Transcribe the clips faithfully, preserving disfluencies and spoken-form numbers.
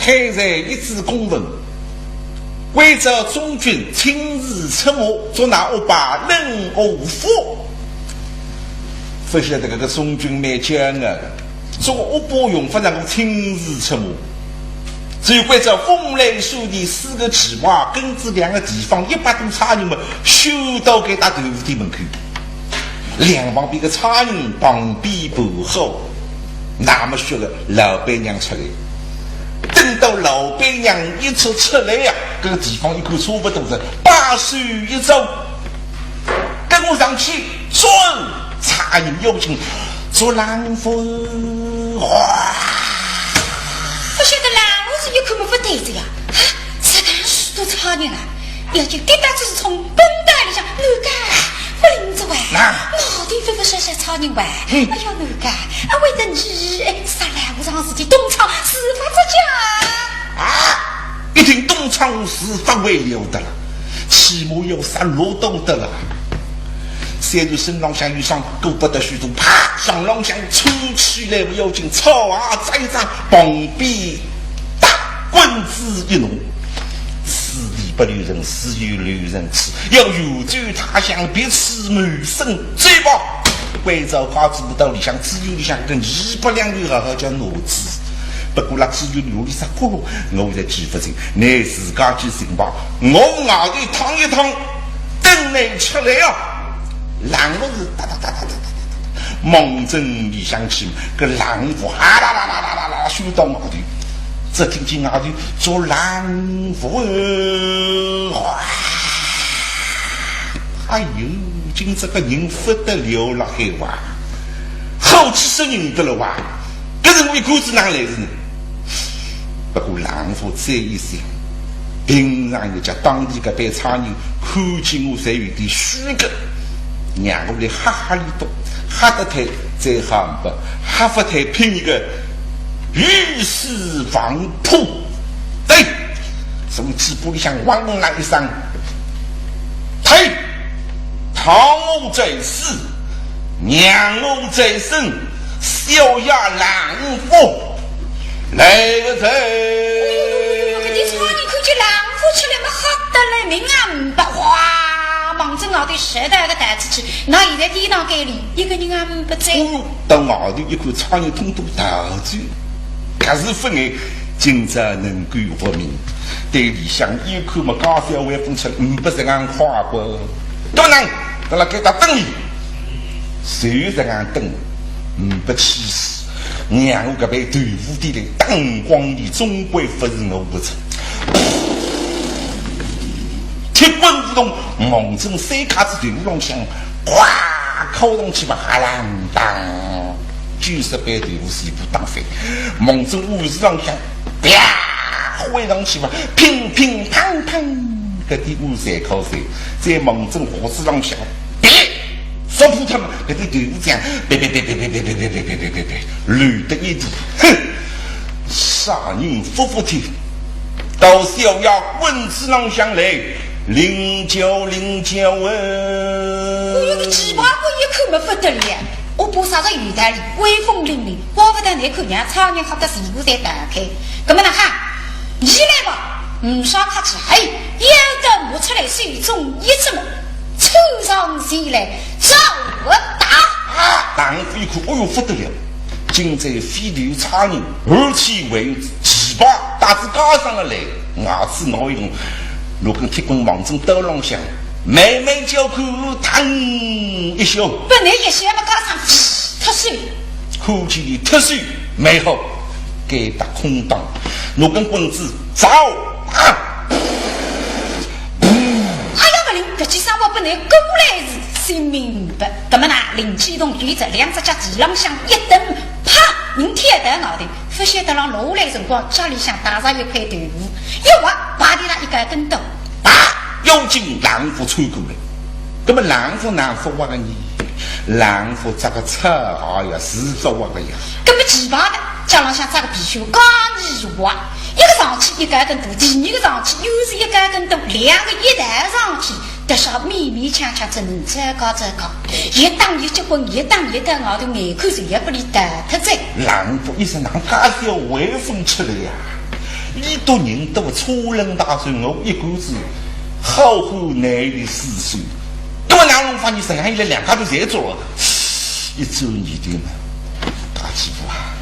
现在一纸公文，关照中军亲自出马，捉拿恶霸任无福。勿晓得搿个中军蛮僵啊，捉恶霸用勿着我亲自出马，只有关照风雷水电四个旗牌，跟仔两个地方一百多差人么，守到搿搭豆腐店门口。两旁边个差人旁边盘好，那么说个老板娘出来。等到老板娘一出出来呀，搿个地方一看差勿多了，把手一招，跟我上去捉！差人要紧，捉狼夫。哗！勿晓得狼夫是一看么勿对哉呀，啊，实梗许多差人啊，要紧跌打直冲奔到里向，哪个勿灵哉喂？哪？外头勿勿少少差人喂？嗯。哎呀，哪个？啊，为得你，哎，杀来无常事体，东窗事发之家。啊！一听东窗事发还了得了，起码要杀六多得了。虽然身浪向有伤，顾不得许多，啪，上浪向抽起来勿要紧，草鞋再一张，旁边大棍子一弄。此地不留人，自有留人处，要远走他乡，别此谋生。走吧，关照快仔到里向，只有里向跟二百两银好好叫拿仔。不过啦，只有留里只角落，我侪记勿清，倷自家去寻吧。我外头趟一趟，等倷出来啊。然后是哒哒哒哒哒哒哒哒，望准里向去，搿狼夫哈啦啦啦啦啦啦，咻到外头，只听见外头捉狼夫，哗！哎哟，今朝个人勿得了了海哇，好几十人得了哇，搿辰光一看仔哪来事呢？不过狼夫再一想，平常日脚当地搿班差人看见我侪有点虚个，让我来吓吓俚笃，吓得脱再好呒不，吓勿脱拼一个鱼死网破。对，从嘴巴里向汪啦一声，退！ 讨我在死，让我在生，小爷狼夫来个哉！哎哟，搿点差人看见狼夫出来么，吓得来命也呒不，哗，望准外头实梗个逃出去，那现在店堂间里一个人也呒不哉。哦哟，到外头一看，差人统统逃走。 搿是勿碍，今朝能够活命。对里向一看么，家小威风出来，呒不实梗快活。等等，等辣该搭等俚，就实梗等，呒不气势。让我搿爿豆腐店里当光里，总归勿是我个错。铁棍舞动，望准三家子豆腐浪向，咵，敲上去吧，哈啷当。 九十爿豆腐全部打翻，望准碗子浪向，啪，挥上去嘛，乒乒乓乓，搿点碗侪敲碎，再望准盒子浪向，啪，摔破脱嘛，搿点豆腐浆，啪啪啪啪啪啪啪啪啪啪啪啪啪，乱得一地。哼，啥人服服帖，到小爷棍子浪向来，领教领教哎。哎哟，搿奇葩怪一看么勿得了。 我怕啥个有道理，威风凛凛，怪勿得难看，让差人吓得全部侪逃开。搿么哪哈？你来吧，呒啥客气，嘿，要得拿出来手中一只么，凑上前来，照我打！啊，狼夫一看，哦哟，勿得了，今朝非但有差人，而且还有奇葩，带仔家生个来，牙齿咬一咬，拿根铁棍望准刀浪向，慢慢叫看，嘡一下。本来一下么家生，脱手。 看见俚脱手，蛮好，该搭空档，拿根棍子照啊！哎呀，勿灵，搿记生活本来过来是性命呒不，搿么呢，灵机一动，有一只两只脚地浪向一蹬，啪，人跳到外头，勿晓得辣落下来辰光，脚里向踏着一块豆腐，一滑，爬地上一个跟斗，啪，要紧狼夫窜过来。 搿么狼夫哪勿滑个呢？狼夫扎个草鞋呀，是勿滑个呀。搿么奇葩个，脚浪向扎个皮靴，介滑，一个上去一个跟斗，第二个上去又是一个跟斗，两个一道上去，得啥勉勉强强只能再高再高，一档一结棍，一档一档，外头眼看是要拨俚逃脱哉。狼夫一声，哪介小威风出来呀？俚笃人多，车轮大队，我一个子好汉难以死守。那么哪能发现实梗伊拉两家头侪捉牢哉？一转念头嘛，大姐夫啊，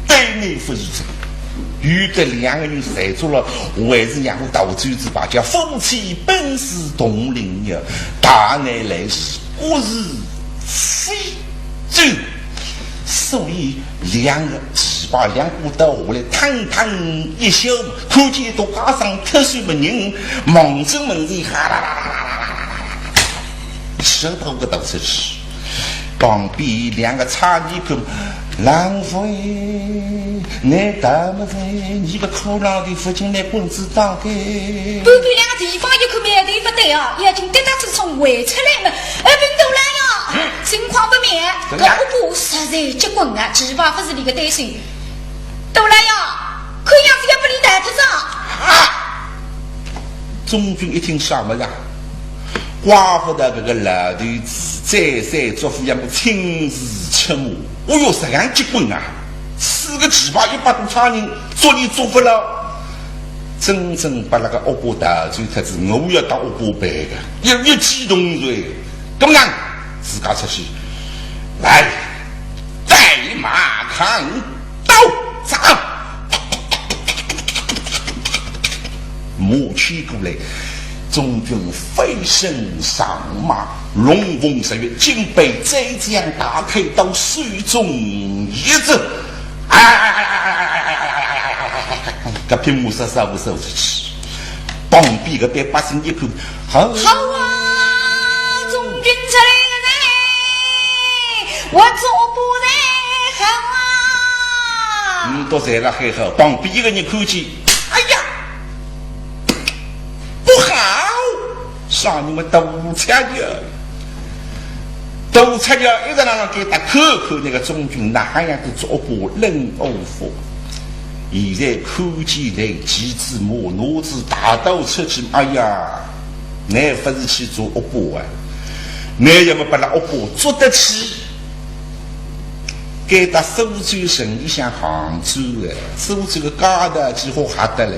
对你不是这个，有的两个人侪捉牢，还是让我逃走仔吧，叫夫妻本是同林鸟，大难来时，各自飞走。所以两个旗牌两股倒下来，汤汤一笑，看见一道家生脱手么人，望准门前哈啦啦啦啦啦啦啦啦，十多个逃出去。旁边两个差人看，狼夫哎，你大么子，你个苦狼的父亲来棍子打开。旁边两个地方一看，苗头不对啊，眼睛滴答直冲围出来嘛。哎，兵大郎呀，情况不妙，怎么样？搿个不实在结棍啊，旗牌不是你个对手。大郎呀，看样子要拨你带脱哉。啊！中军一听啥么子啊？怪不得搿个老头子再三嘱咐，要么亲自出马。哦哟，实梗结棍啊！四个旗牌一百多差人，捉俚捉勿牢。真正拨那个恶霸逃走脱仔，我要搭恶霸赔个，要一记同罪。搿么呢，自家出去，来，带马扛刀，走。马牵过来，中军飞身上马，龙凤十月，金杯斩将大开刀，手中一执。哎，搿匹马啥啥勿收出去。旁边搿班百姓一看，好，好啊，中军出来哉，我做不来好啊。嗯，都在那喊好，旁边一个人看见，哎呀，不好，啥人么？大赤脚。大赤脚一直辣辣给他看看那个中军，哪哈样子做恶霸冷恶福。现在看见来几只马，拿仔大刀出去，哎呀，乃勿是去做恶霸啊，乃要么拨那恶霸捉得起。该搭苏州城里向杭州个，苏州个街道几化吓得来，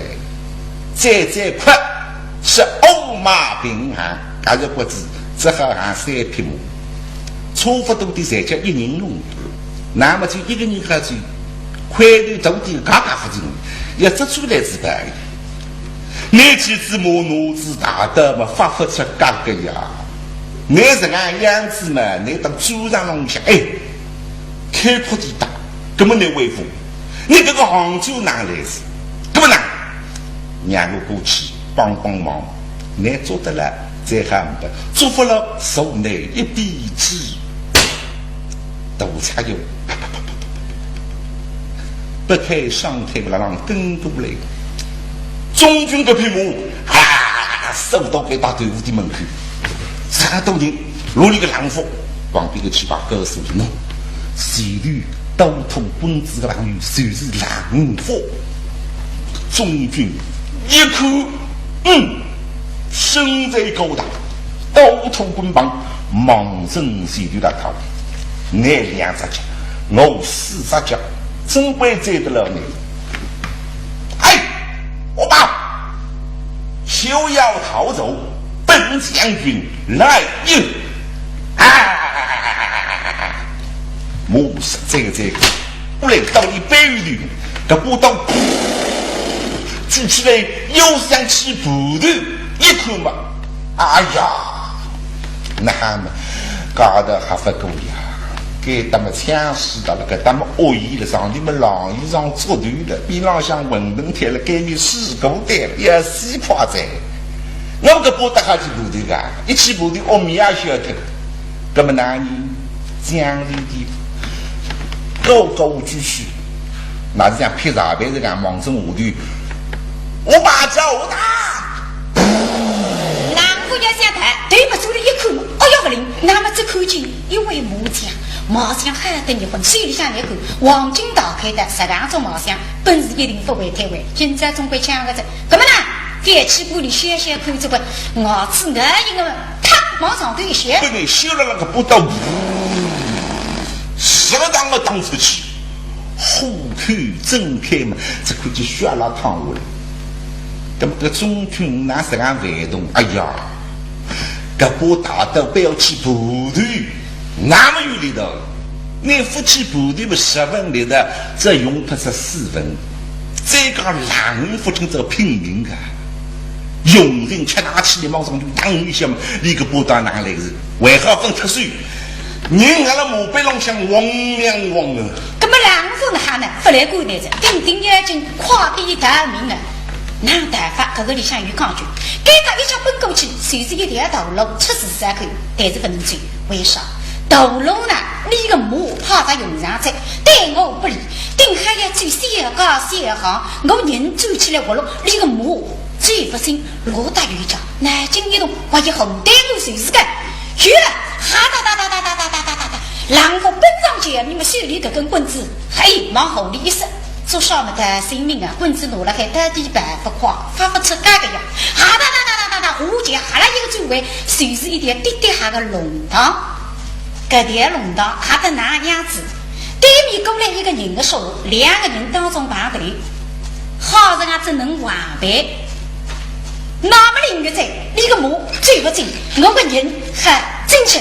再再快是五马并行，搿是不知只好行三匹马，差勿多的侪叫一人弄。那么就一个人好走，块头大点，嘎嘎勿进，要捉出来是白的。那几只马拿仔大刀嘛，发勿出嘎个呀。那实梗样子嘛，那到战场浪向，哎，开阔地带，搿么难威风。你搿个杭州哪来事？搿么呢，让我过去帮帮忙，你捉得了再喊吧，捉勿了，受你一笔之。大赤脚，啪啪啪啪啪啪，拨开双腿辣浪跟过来。中军搿匹马，啊，收到该搭队伍的门口，啥都人，落里个狼虎，旁边个去把告诉侬，前头刀头棍子个狼虎，就是狼虎。中军一看，嗯，身材高大，刀头棍棒，望准前头来靠，你两只脚，我四只脚，总归追得了你。哎，我爸，休要逃走，本将军来也。啊！我实在这个，我来到你背后头，搿把刀举起来，要想起步头，一看嘛，哎呀，那么，搞得还不够呀。该搭么枪死到了，搿搭么恶意了，上头么狼衣裳着头了，边浪向馄饨贴了，该面水果摊了，也死快哉。我搿把刀还起步头个，一起步头，恶名也消脱。搿么哪能？讲理的，高高举起，那是像劈柴板一样望准下头，我把招打。狼虎要想逃，对勿住了一看，哎呀勿灵，那么只看见一位武将，貌相好得热昏，手里向一个黄金大开刀，实梗种貌相，本事一定勿会推扳，今朝总归抢个哉。搿么呢，该去把俚歇歇看仔吧，牙齿咬一咬，啪，往上头一掀。拨俚掀了那个不到，十个档个打出去，虎口睁开嘛，只看见血辣汤下来。那么搿中军哪实梗万动？哎呀，搿把大刀板要起部队，那么有力道。你勿起部队嘛，十分力道，只用勿出四分。再讲冷勿听这拼命啊！用劲吃大气，你马上就当一下嘛，你个把刀拿来是，还好勿脱手。 人阿拉马背浪向晃两晃个。搿么冷勿哪哈呢？勿来管呢，顶顶要紧，快点逃命啊！哪逃法？搿个里向有讲究，该搭一脚奔过去，就是一条道路，出自山口，但是勿能走。为啥？道路呢，你个马派得用场哉，对我不利，顶好要走小街小巷，我人走起来活络，你个马走勿进，落得有一脚。 南京一动，我一横对我就是个，去了，哈哒哒哒哒哒哒哒哒哒哒，啷个奔上去啊？你们手里搿根棍子，嘿，往后里一塞，做啥么的性命啊？棍子拿了海，到底跑勿快，发勿出嘎个呀！哈哒哒哒哒哒哒，我就哈啦一个转弯，就是一条滴滴哈个弄堂。搿条弄堂哈得哪样子？对面过来一个人个说，两个人当中碰头，好人啊，只能完败。 那么灵个哉，你个马走勿进，我个人还进去，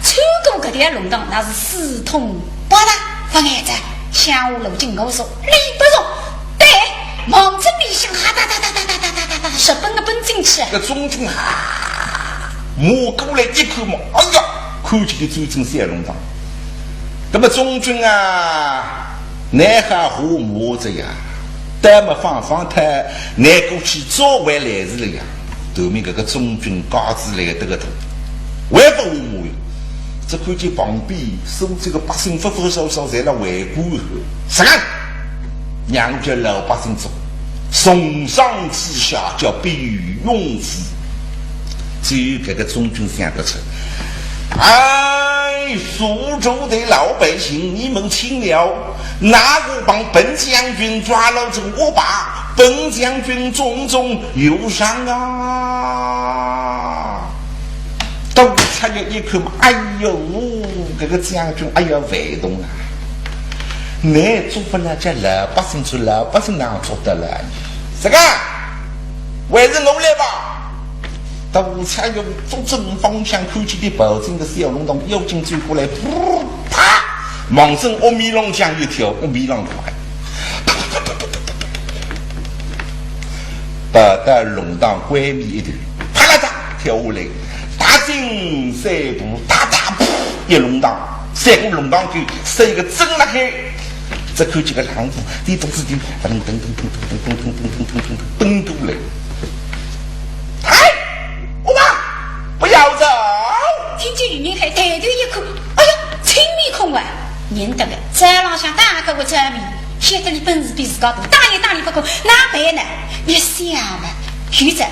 穿过搿条弄堂，那是四通八达，勿碍哉。想我路径我说，理不容。对，望准里向哈哒哒哒哒哒哒哒哒哒，直奔个奔进去。搿中军啊，马过来一看嘛，哎呀，看见个走进小弄堂。那么中军啊， 哪哈下马子呀？但么放放脱，拿过去早回来是了呀。对面搿个中军架子来得个大，还勿下马哟。只看见旁边苏州个百姓忽忽少少侪辣围观，啥个？让叫老百姓做，从上至下叫必有用武。只有搿个中军想得出，哎，苏州的老百姓，你们听了， 哪个帮本将军抓了这个恶霸，本将军重重有赏啊！都差点一看嘛，哎呦，搿个将军，哎呀，万动啊！你做勿了，叫老百姓做，老百姓哪做得了？这个，还是我来吧。 到蔡邕做正方向，看见的跑进个小弄堂，要紧走过来，噗，啪，望准屋面浪向一跳，屋面浪跳，跑到弄堂关面一头，啪啦嚓跳下来，踏进三步，哒哒噗，一弄堂，三步弄堂口，塞一个针辣海。 只看见个狼子，滴咚子滴，噔噔噔噔噔噔噔噔噔噔噔噔奔过来。嗨，我妈，不要走！听见里面喊，抬头一看，哎呀，青面孔啊！认得个，早浪向打过个照面，晓得你本事比自家大，打也打你不过，哪办呢？一想嘛，有哉，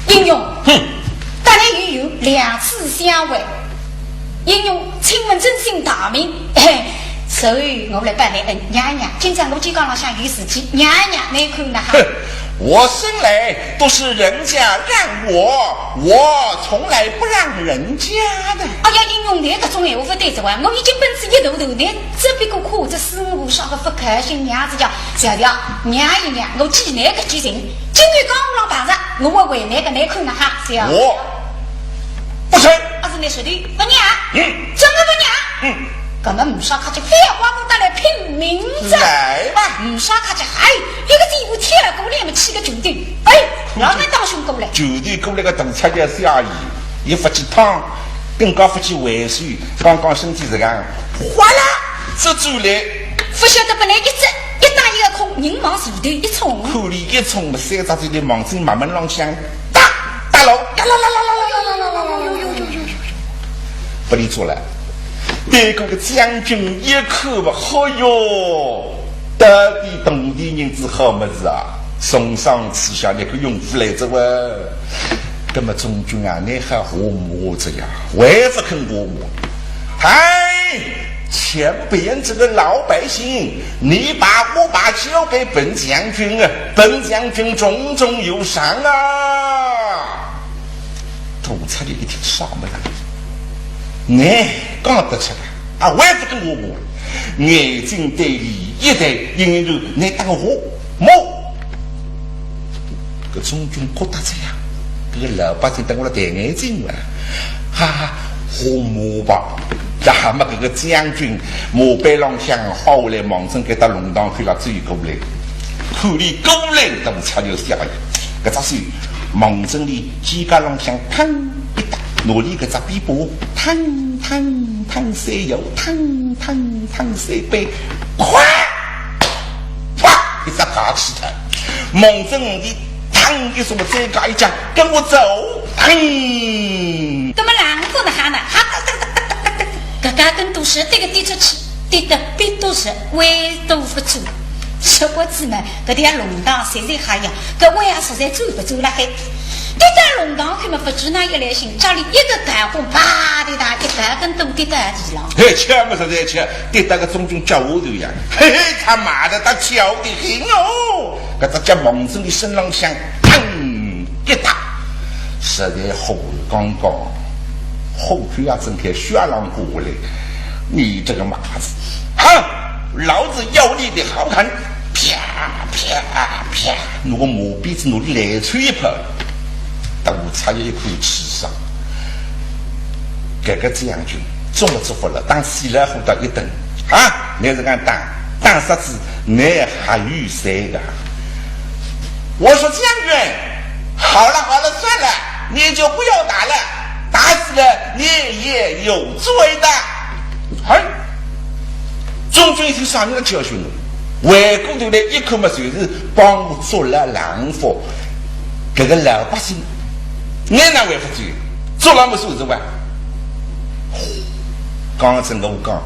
英雄，哼，打来又有两次相会。 英雄，请问尊姓大名？嘿，所以我来拜你恩，娘娘。今朝我就讲浪向有事体，娘娘，你看哪哈？哼，我生来都是人家让我，我从来不让人家的。哎呀，英雄，你搿种闲话勿对哉哇，我已经本事一头头，你只不过看这四五十个勿开心，娘子讲，调调，让一让，我记你个记性。今日江湖浪碰着，我会为难个，你看哪哈？是呀。我 不成。阿是你说的，不让？嗯。怎么不让？嗯。搿么没啥客气，非要光顾得来拼命哉。来吧。没啥客气，哎，一个箭步跳过来么，起个拳头，哎，让俺当胸过来。拳头过来个动作要小意，也勿去趟，更加勿去回手，刚刚身体这样，哗啦，这转来。不晓得本来一只，一打一个空，人往前头一冲。看伊一冲么，三只手头望准马门浪向 哒哒喽，哒啦啦啦啦啦啦啦啦啦啦啦啦，不离出来。对过个将军一看吧，嚯哟，到底当地人子好么子啊，从上至下，你可用勿来这哇。那么中军啊，你还下马子呀，还勿肯下马。嗨， 前边这个老百姓，你把我把交给本将军啊，本将军重重有赏啊！大蔡邕一听啥么啦？你讲得出来啊？还勿跟我讲？眼睛对俚一对，应应就，倷搭我学，摸。搿中军觉得这样，搿个老百姓搭我来谈眼睛啊，哈哈，学摸吧。那么搿个将军马背浪向好下来，望准搿搭弄堂口浪走过来，看俚过来，大家就笑了。搿只手望准俚肩胛浪向腾一搭，拿俚搿只臂膊腾腾腾三摇，腾腾腾三扳，咵！啪！一只轧起脱，望准俚腾一声再加一脚，跟我走，腾！搿么狼哥哪哈呢？哈哒哒哒哒哒哒，搿个跟斗士，这个跌出去，跌得必斗士，歪都勿住。说过子嘛，搿条弄堂实在吓人，搿位也实在走勿转了嘿。跌到弄堂去嘛，勿知哪一来兴，家里一个弹弓，啪的一大，一大跟头跌到地浪。嘿，巧么实在巧，跌到个中军脚下头呀，嘿嘿，他妈的，他巧得很哦！搿只脚望准俚身浪向，腾一搭，实在好刚刚，虎口啊，睁开血浪过来，你这个马子，哼，老子要你的好看！啪啪啪，拿个马鞭子拿俚来抽一拍，大家有一口气爽。搿个将军中了祝福了，当死老虎到一等啊！你是讲打打杀子，你还有谁个？我说将军，好了好了，算了，你就不要打了，打死了你也有罪的。哎，中军一听啥人来教训我？回过头来一看嘛，就是帮我捉了狼夫，搿个老百姓，眼哪会勿走？捉了么算是吧？刚刚真个我讲，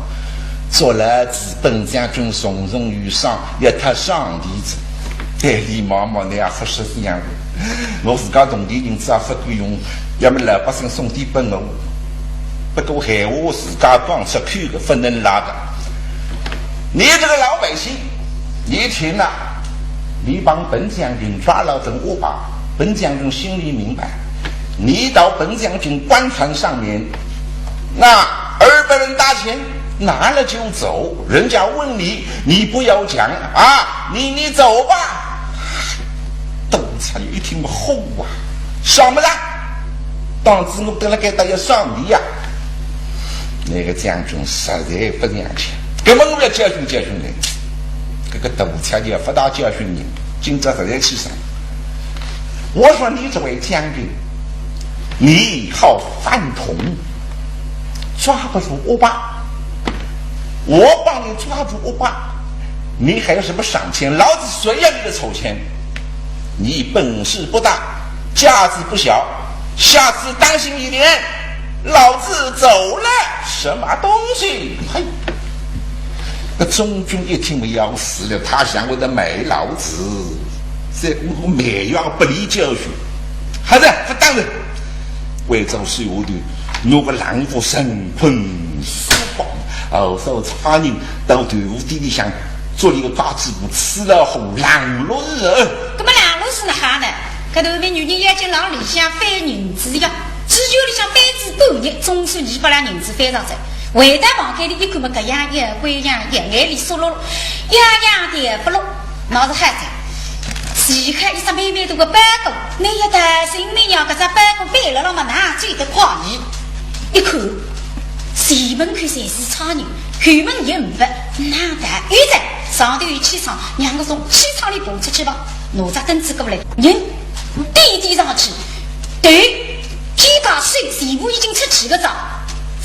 捉了子本将军重重有赏，要他上帝子，对俚望望，你也勿识相。我自家铜钿银子也勿够用，要么老百姓送点拨我。不过闲话自家讲出去个，勿能赖个。你这个老百姓，你听啊，你帮本将军抓牢等我吧，本将军心里明白，你到本将军官船上面，那二百文大钱拿了就走，人家问你，你不要讲啊，你，你走吧。都察院一听嘛，火啊，啥么啦？当仔我蹲辣该搭要上帝呀？那个将军实在勿让去，根本我要教训教训你。搿个都察院勿大教训人，今朝实在气煞。我说你这位将军，你好反同，抓不住恶霸，我帮你抓住恶霸，你还有什么赏钱？老子谁要你的酬钱？你本事不大，架子不小，下次当心一点，老子走了。什么东西？嘿，那中军一听要死了，他想我的美老子，这我美要不离教训，还是不当的。为着水下头，弄个狼夫神棍死吧，哦，说差人到豆腐店里向做了一个大嘴巴，吃了好狼篓子。搿么狼篓子哪哈呢？搿头面女人要进牢里向翻银子呀，只有里向翻仔半日，总算二百两银子翻上来。回到房间里一看么，搿样一样，搿样一样，眼泪湿漉漉，样样侪勿落。 老子还在，掀开一只满满大个包裹，拿一袋性命要搿只包裹背了了嘛，哪走得快？一看，前门口侪是差人，后门也没，哪袋有仔？上头有气窗，让我从气窗里爬出去吧。拿只凳子过来，人跌跌上去，头 肩胛手全部已经出去个哉，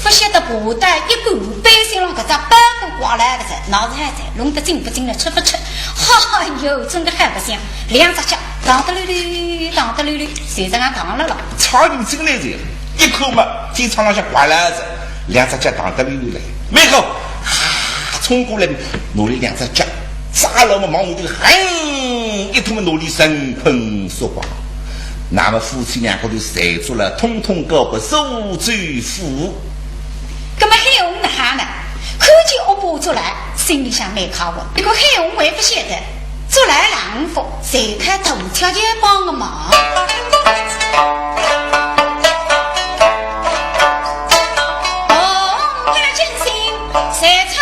勿晓得爬到一半，背心浪搿只包裹挂辣搿只，脑子还在，弄得进勿进来，出勿出。哈哈哟，真个还勿像，两只脚荡得溜溜，荡得溜溜，随着俺荡了了。差人进来哉，一看嘛，天窗浪向挂辣仔，两只脚荡得溜溜来，没口，啊，冲过来，拿伊两只脚 抓牢么，望下头，嘿，一通么拿伊神棍杀光。那么夫妻两个头侪捉了，统统交拨苏州府。葛么海洪哪哈呢？看见恶霸捉牢，心里向蛮快活。不过海洪还勿晓得，捉牢狼夫，侪靠大小姐帮个忙。哦，搿真心，侪唱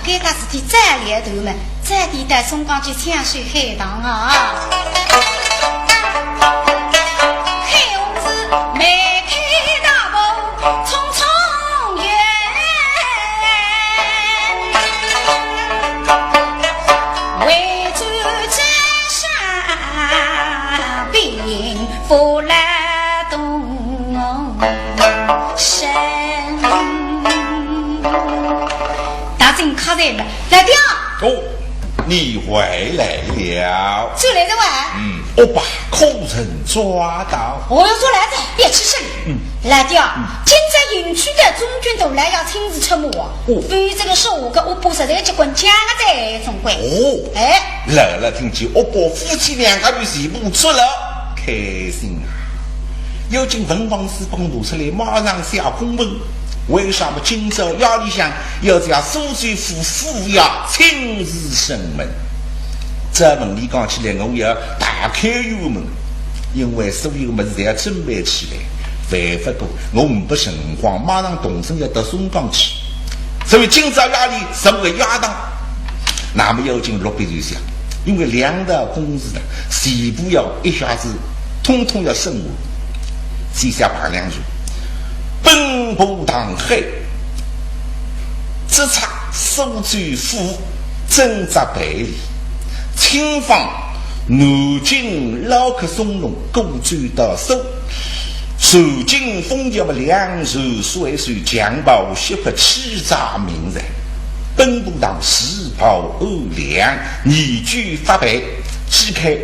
搿个事体再来头嘛，再提到松江去抢水海棠啊。海洪寺梅开大步匆匆远，为追这山并不来动身。 大人客人了，来的啊。哦，你回来了。就来的哇。嗯，恶霸可曾抓到？哦哟，捉来的，别吱声。嗯。来的啊，嗯。今朝营区的中军头来要亲自出马啊。哦。非这个时候个恶霸实在结棍，讲个在总归。哦。哎。来了，听见恶霸夫妻两个人全部捉了，开心啊。 要紧文房四宝拿出来，马上写公文。为啥么今朝夜里向要叫苏州府府衙亲自审问？这问题讲起来，我要大开院门，因为所有物事侪要准备起来，万不过我呒不辰光，马上动身要到松江去。所以今朝夜里十五个夜档，那么要紧落笔就写，因为两道公事呢，全部要一下子 统统要审问。写下白两字，本部堂海，直插苏州府，正则办理。清访南京老客松龙，过州到苏，受尽风雨不良，受所受强暴，削发欺诈民财。本部堂自报恶良，严究法办，即开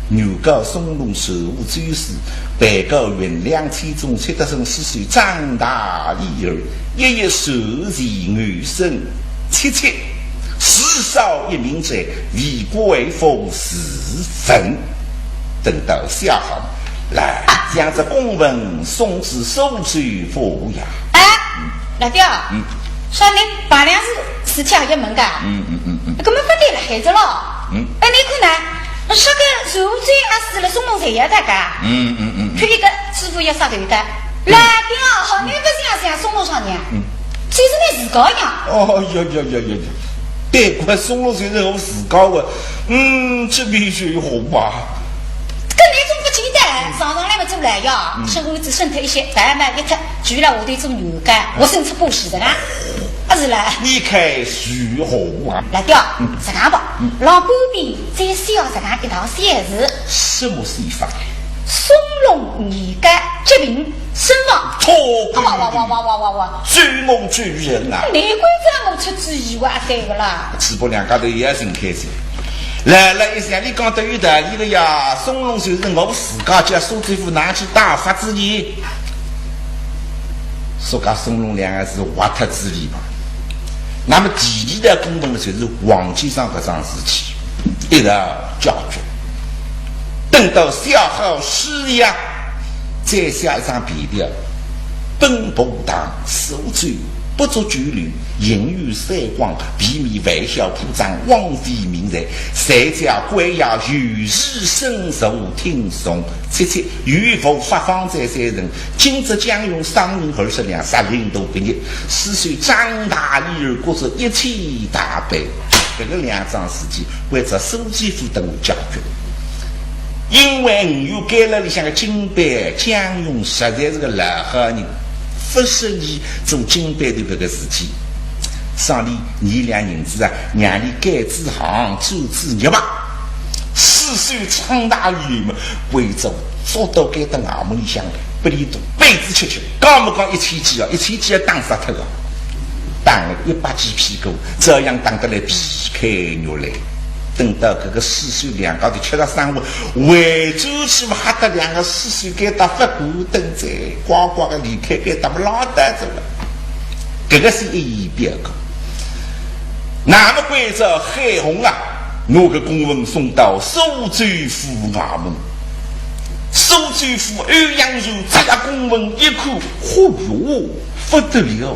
原告松龙受无罪事，被告运粮千总，七得生四岁，长大已儿，一一受尽，女生妻妾，死少一名者，为贵妇自焚。等到写好，来，将这公文送至苏州府衙。哎，老弟啊，嗯。说你白两字事体也没个，嗯，嗯，嗯，嗯。搿么勿对了，孩子咯。嗯。哎，你看呢？ 说个受罪啊，死了松龙侪要得个。嗯，嗯，嗯，嗯。可以个，师傅要杀头的。嗯。老弟啊，好，你勿想想松龙上呢？嗯。就是你自家呀。哦，呀，呀，呀，呀，呀。对，搿松龙就是我自家的。嗯，这比水火吧。搿你总勿简单，上上来么出来呀，嗯。身后只剩脱一些，白买一脱，除了我对做女干，我生出不死的啦。啊，是啦。你看水火啊。老弟啊，嗯。这样吧，嗯。老板边 再写上一道小字。什么写法？松龙年高疾病身亡。托孤哇哇哇哇哇哇哇！罪我罪人啊！难怪这我出主意哇，对不啦？主仆两家头也真开心。来了一想，你讲得有道理的呀，松龙就是我自家家苏州府拿去打发子呢。说个松龙两个字挖脱之理吧。 那么第二道公文呢，就是黄继昌搿桩事体，一道解决。等到写好书了啊，再写一张便条，本部堂苏州不足九流，应有三光，避免犯晓铺张，枉费民财，谁家官衙有事申诉听从，切切有无发放在三人，今朝将用赏银二十两，杀令都不入。 是谁张大义儿过着一起大败，搿个两桩事体为着苏州府等我解决。因为五岳监牢里向个金班将军实在是个老好人，勿适意做金班头搿个事体。赏伊二两银子啊，让伊改仔行，做仔业吧。四手撑大以后嘛，关照捉到该搭衙门里向来，拨伊一顿板子吃吃，讲么讲一千记啊，一千记要打杀脱个，打了一百记屁股，照样打得来皮开肉裂。 等到搿个四手两家头吃了生活，回转去嘛，吓得两个四手该搭勿敢登哉，乖乖个离开该搭么拉倒走了。搿个是一言表个。那么关照海洪啊，拿个公文送到苏州府衙门。苏州府欧阳修接了公文一看，嚯哟， 勿得了，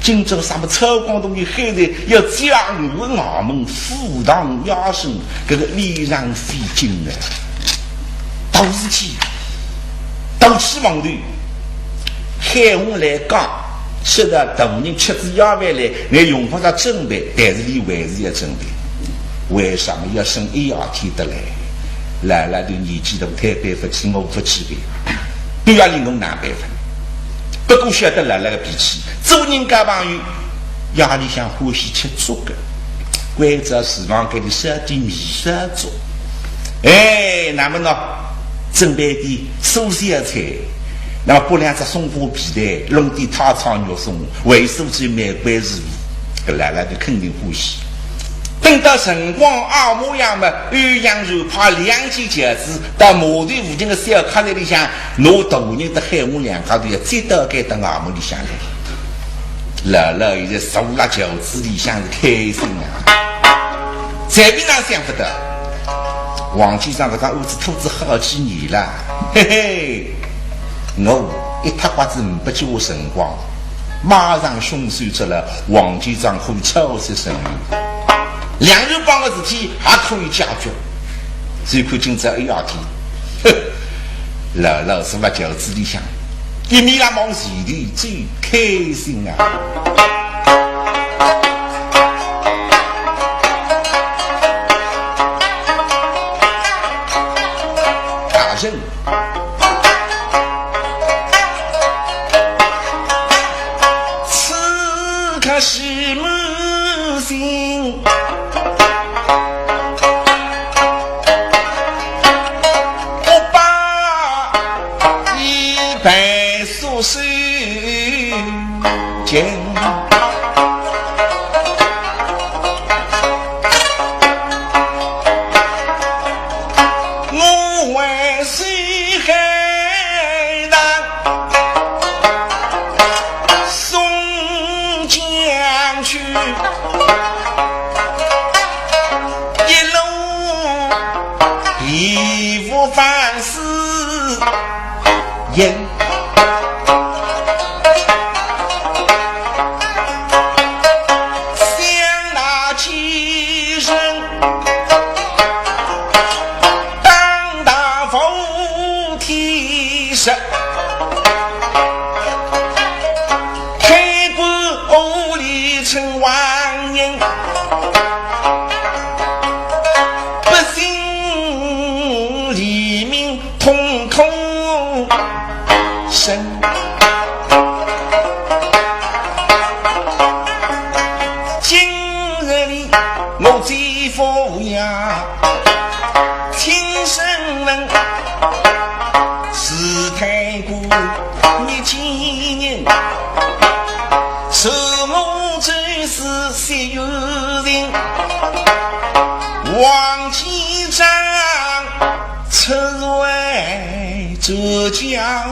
今朝啥么操光东西喊来要将我衙门赴堂押审，搿个礼让非经啊，大事体，大起忙头，海洪来讲，说到大人吃仔夜饭来，乃用勿着准备，但是伊还是要准备。为啥么要审一夜天得来？老老头年纪大，推扳勿起，我勿去的。 对呀，李龙难办法。不过晓得老老个脾气，做人交朋友，夜里向欢喜吃粥个，关照厨房间里烧点米烧粥。哎，那么呢，准备点素小菜，那么剥两只松花皮蛋，弄点太仓肉松，回苏州卖关子。 搿老老头肯定欢喜。等到辰光啊，模样嘛，欧阳修派两节轿子到码头附近个小客栈里向，拿大人搭海洪两家头要接到该搭衙门里向来。老老现在坐辣轿子里向是开心啊，随便哪想勿到，王继章搿张案子拖仔好几年了，嘿嘿，我一塌刮子呒拨几化辰光， 马上凶手捉牢，王继章可以抄些审理，两人帮个事体也可以解决。所以看今朝一夜天，哼，老老是辣轿子里向，一面辣望前头走，开心啊！大人 此刻喜满心，不把一杯苏州酒。 我为西海大宋将军，一路义无反顾。 想那几人，当大无天日，开国五里称王爷，百姓黎民 痛哭声。今日里我姐夫呀，亲身问，是太过你几年，是我只是些有人，王继章 出在这家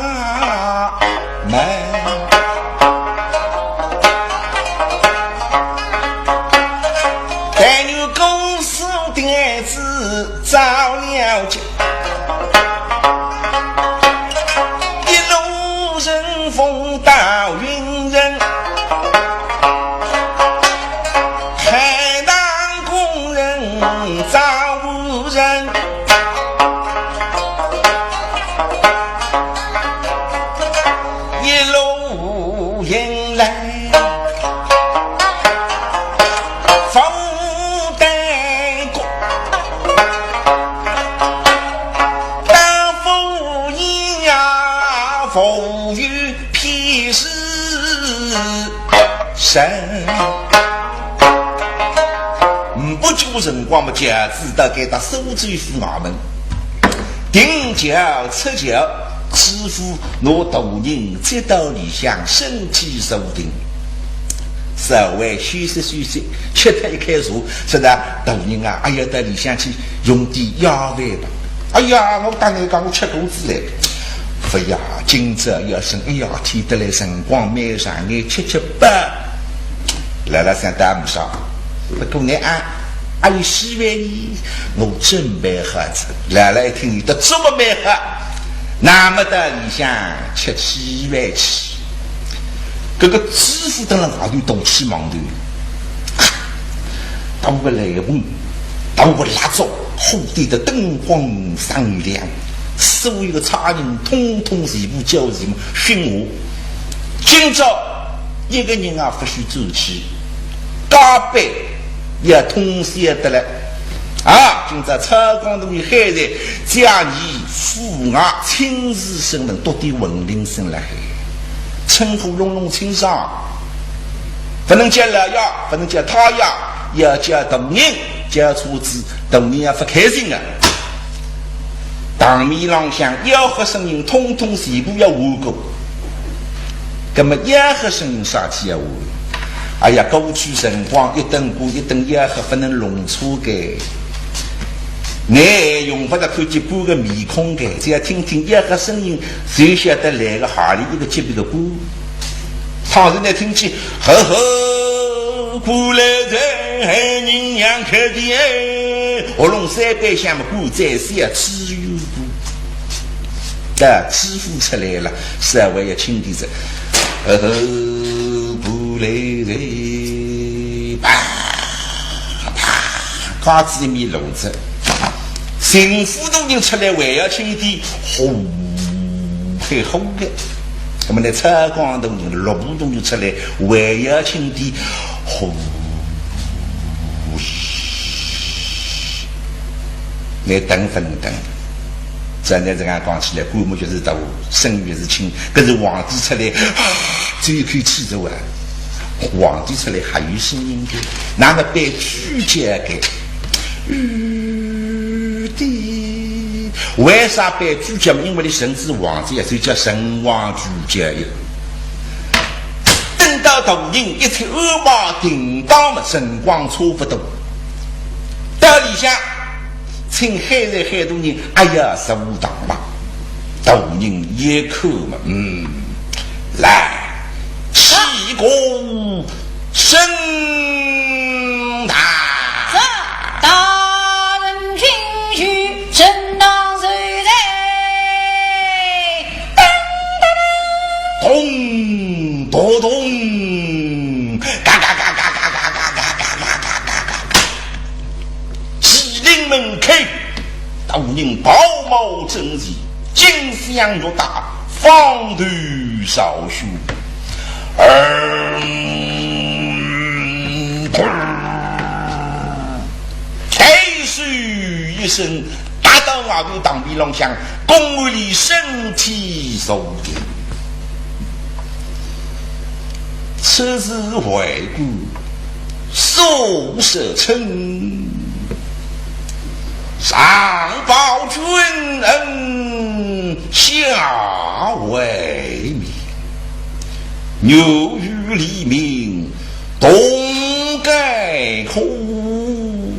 门。但愿姑苏天子早了结，一路顺风到云 人，海南工人招呼人，一路迎来。 负担过，勿久辰光么，轿子到该搭苏州府衙门，停轿出轿，知府拿大人接到里向，身体坐定，稍微休息休息，吃脱一开茶，说道：“大人啊，阿要到里向去用点夜饭吧？”“哎呀，我搭倷讲，我吃过仔哉。”“勿呀，今朝要生，哎呀，天得来辰光蛮长，倷吃吃饱。”老老想倒勿少，不过呢，啊，阿有稀饭呢，我准备好仔。老老一听，伊倒做得蛮好，那么到里向吃稀饭去。搿个知府蹲辣外头大气忙头，大个来风，大个蜡烛，火点得灯光闪亮，所有个差人统统全部叫齐么训话。今朝 一个人也勿许转去，加班也通宵得了。啊，今朝操江大人喊哉，叫伲府衙亲自审问，笃点问令声辣海，称呼弄弄清爽，勿能叫老爷，勿能叫太爷，要叫大人，叫错仔，大人也勿开心啊。 堂面浪向吆喝声音统统全部要换过。葛么吆喝声音啥体要换？哎呀，过去辰光一顿官一顿吆喝，勿能弄错个。倷用勿着看见官个面孔个，只要听听吆喝声音，就晓得来个何里一个级别个官。倘使倷听见“呵呵，官来哉，喊人让开点哎”，喉咙三板响么，官再小，知府。 到知府出来了，稍微要轻点仔。“呃，官来哉”，啪啪，架子一面落仔。巡抚大人出来还要轻点，呼，还呼个。那么呢，操江大人、录部大人出来还要轻点，呼，倷等勿等。 照倷这样讲起来，官么就是大，声音也是轻，可是皇帝出来，啊，只有一口气走啊。皇帝出来还有声音的，那么被拒绝的，有的。为啥被拒绝嘛？因为你神子皇帝啊，所以叫神王拒绝呀。等到大人一切安排定当嘛，辰光差不多，到里向 请海瑞海大人，哎呀，坐堂吧。大人一看嘛，嗯，来，起功升堂。是，大人请去，升堂受罪。咚咚咚，咚咚咚，嘎嘎嘎嘎嘎嘎嘎嘎嘎嘎嘎嘎。 启禀门客，大人宝帽整齐，金镶玉带，方头朝靴。而抬手一伸，踏到外头堂面浪向，恭候俚身体坐定。此时回顾 数十春，上报君恩，下为民。牛与黎民同甘苦，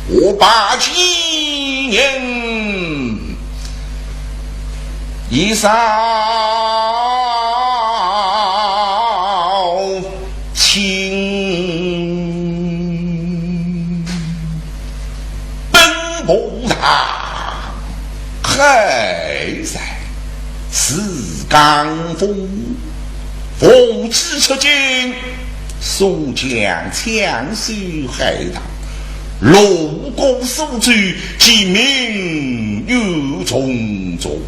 我把今年 一扫清。本部大，海在自江风，奉旨出京，松江抢修海道， 路过苏州，其民怨重重。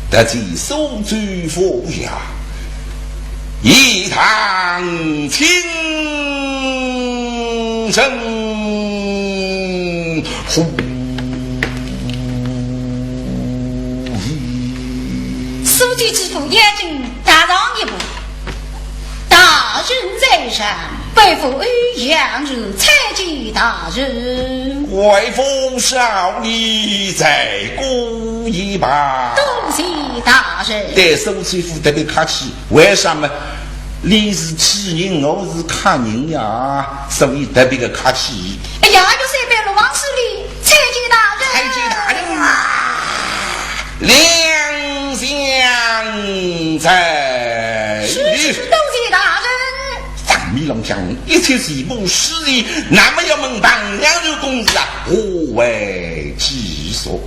得知苏州府衙，一堂清蒸糊。苏州知府要紧踏上一步，大正在上，拜服欧阳侯参见大人。贵府少爷，再过一拜。多谢大人。对苏州府特别客气，为什么？你是贵人，我是客人呀，所以特别的客气。哎呀，有谁被罗王势力？ 参见大人。参见大人啊，两相在。是，是，是，多谢大人。当面浪向一切事务事宜，那么要问唐扬州公子啊，何为其所？